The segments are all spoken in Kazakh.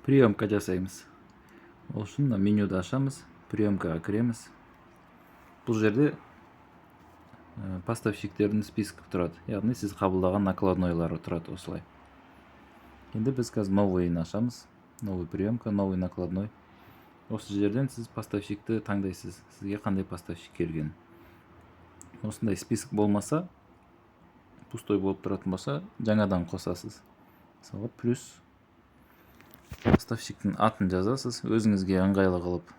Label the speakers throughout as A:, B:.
A: Приемка жасаймыз. Ол үшін мына менюді ашамыз, приемкаға кіреміз. Бұл жерде поставщиктердің спискі тұрады, яғни сіз қабылдаған накладнойлары тұрады осылай. Енді біз қазір новыйын ашамыз, новый приемка, новый накладной. Осы жерден сіз поставщикті таңдайсыз, сізге қандай поставщик келген. Осындай список болмаса, пустой болып тұратын болса, жаңадан қосасыз. Мысалы, плюс, поставщиктің атын жазасыз, өзіңізге ыңғайлы қылып.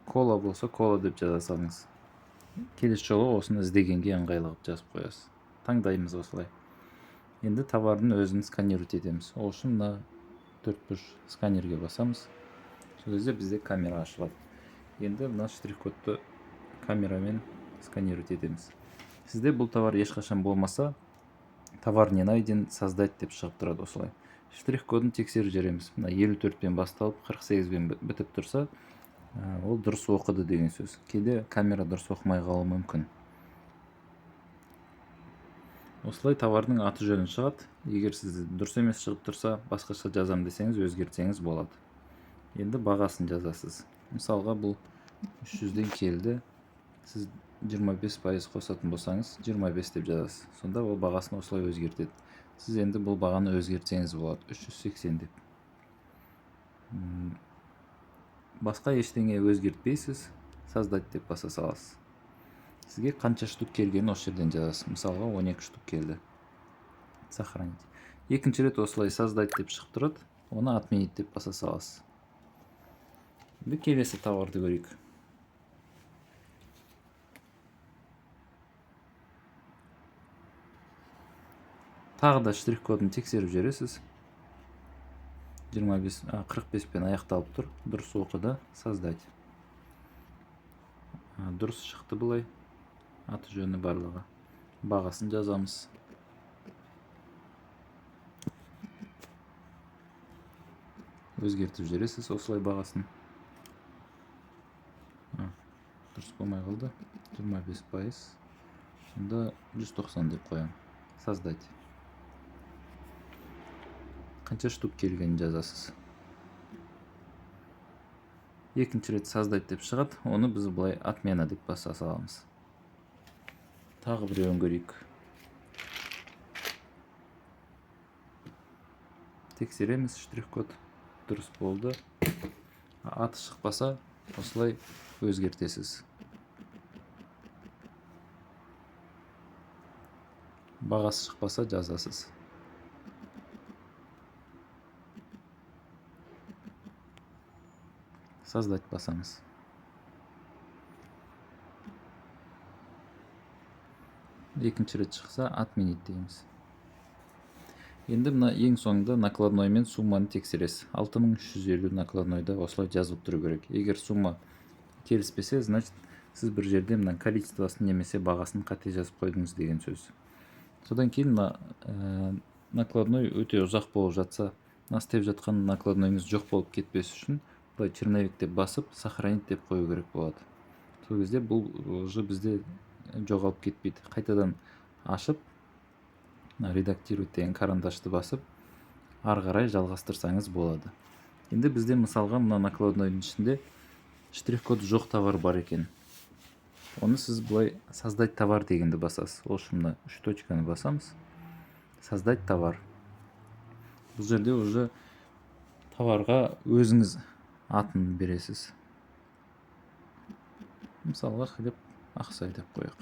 A: Кола болса, кола деп жаза салыңыз. Келесі жолы осыны іздегенге ыңғайлы қылып жазып қоясыз. Таңдаймыз осылай. Енді товардың өзін сканировать етеміз. Ол үшін мына төртбұрыш сканерге басамыз. Сол кезде бізде камера ашылады. Енді мына штрих кодты камерамен сканировать етеміз. Сізде бұл товар ешқашан болмаса, «Товар не найден, создать» деп шығып тұрады осылай. Штрих кодын тексеріп жібереміз. Мына 54-пен басталып, 48-бен бітіп тұрса, ол дұрыс оқыды деген сөз. Кейде камера дұрыс оқымай қалуы мүмкін. Осылай товардың аты жөні шығады. Егер сізде дұрыс емес шығып тұрса, басқаша жазам десеңіз, өзгертсеңіз болады. Енді бағасын жазасыз. Мысалға, бұл 300-ден келді. Сіз 25% қосатын болсаңыз, 25 деп жазасыз. Сонда ол бағасын осылай өзгертеді. Сіз енді бұл бағаны өзгертсеңіз болады, 380 деп. Басқа ештеңе өзгертпейсіз, создать деп баса саласыз. Сізге қанша штук келгенін осы жерден жазасыз. Мысалға, 12 штук келді. Сохранить. Екінші рет осылай создать деп шығып тұрады, оны отменить деп баса саласыз. Енді келесі товарды көрейік. Тағы да штрих кодын тексеріп жібересіз. 25, 45-пен аяқталып тұр. Дұрыс оқыды. Создать. Дұрыс шықты былай. Аты жөні барлығы. Бағасын жазамыз. Өзгертіп жібересіз осылай бағасын. Дұрыс болмай қалды. 25%. Сонда 190 деп қоямын. Создать. Қанша штук келгенін жазасыз. Екінші рет создать деп шығады, оны біз былай отмена деп баса саламыз. Тағы біреуін көрейік. Тексереміз штрих-код. Дұрыс болды. Аты шықпаса, осылай өзгертесіз. Бағасы шықпаса, жазасыз. Создать басамыз. Екінші рет шықса, отменить дейміз. Енді мына ең соңында накладной мен сумманы тексересіз. 6350 накладнойда осылай жазылып тұру керек. Егер сумма келіспесе, значит, сіз бір жерде мына количествосын немесе бағасын қате жазып қойдыңыз деген сөз. Содан кейін мына накладной өте ұзақ болып жатса, мына істеп жатқан накладнойыңыз жоқ болып кетпес үшін былай черновик деп басып, сохранить деп қою керек болады. Сол кезде бұл уже бізде жоғалып кетпейді. Қайтадан ашып, мына редактировать деген карандашты басып, ары қарай жалғастырсаңыз болады. Енді бізде, мысалға, мына накладнойдың ішінде штрих-код жоқ товар бар екен. Оны сіз былай создать товар дегенді басасыз. Ол үшін мына үш точканы басамыз. Создать товар. Бұл жерде уже товарға өзіңіз атын бересіз. Мысалға, хлеб Ақсай деп қояйық.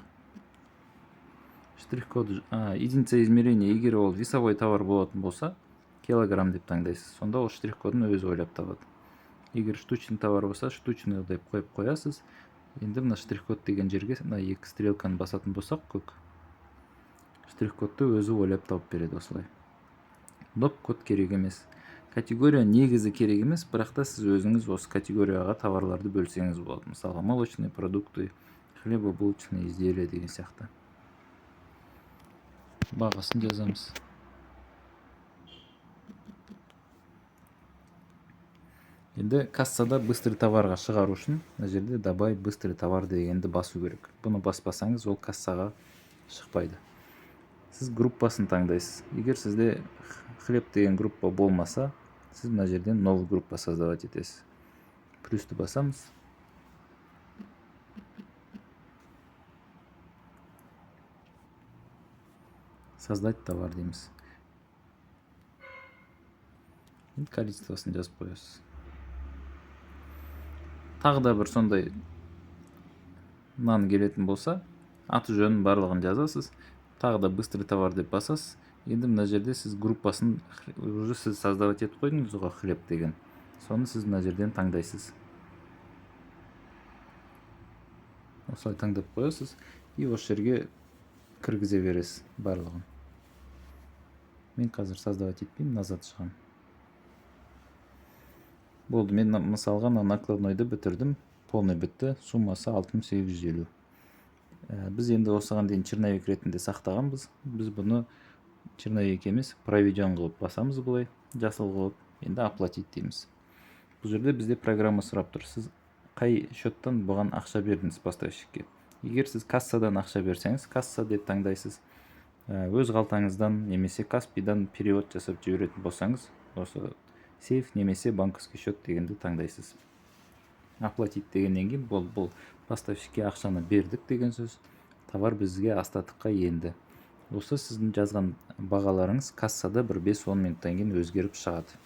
A: Штрих-код, единица измерения, егер ол весовой товар болатын болса, килограмм деп таңдайсыз. Сонда ол штрих-кодын өзі ойлап табады. Егер штучный товар болса, штучный деп қойып қоясыз. Енді мына штрих-код деген жерге мына екі стрелканы басатын болсақ, көк штрих-кодты өзі ойлап тауып береді осылай. ДОП код керек емес. Категория негізі керек емес, бірақ та сіз өзіңіз осы категорияға товарларды бөлсеңіз болады. Мысалға, молочные продукты, хлебобулочные изделия деген сияқты. Бағасын жазамыз. Енді кассада быстрый товарға шығару үшін мына жерде добавить быстрый товар дегенді басу керек. Бұны баспасаңыз, ол кассаға шықпайды. Сіз группасын таңдайсыз. Егер сізде хлеб деген группа болмаса, Сіз мына жерден новый группа создавать етесіз. Плюсті басамыз. Создать товар дейміз. Енді количествосын жазып қоясыз. Тағы да бір сондай нан келетін болса, аты жөнін, барлығын жазасыз. Тағы да «Быстрый товар» деп басасыз. Енді мына жерде сіз группасын уже сіз создавать етіп қойдыңыз ғой, хлеб деген. Соны сіз мына жерден таңдайсыз. Осылай таңдап қоясыз и осы жерге кіргізе бересіз барлығын. Мен қазір создавать етпеймін, назад шығамын. Болды, мен, мысалға, мына накладнойды бітірдім, полный бітті, суммасы 6850. Біз енді осыған дейін черновик ретінде сақтағанбыз. Біз бұны черновик емес, проведен қылып басамыз былай, жасыл қылып. Енді «Оплатить» дейміз. Бұл жерде бізде программа сұрап тұр: сіз қай счеттан бұған ақша бердіңіз, поставщикке? Егер сіз кассадан ақша берсеңіз, «Касса» деп таңдайсыз. Өз қалтаңыздан немесе Каспидан перевод жасап жіберетін болсаңыз, осы «Сейф» немесе «Банковский счет» дегенді таңдайсыз. «Оплатить» дегеннен кейін бұл поставщикке ақшаны бердік деген сөз. Товар бізге остатокқа енді. Осы сіздің жазған бағаларыңыз кассада бір 5-10 минуттан кейін өзгеріп шығады.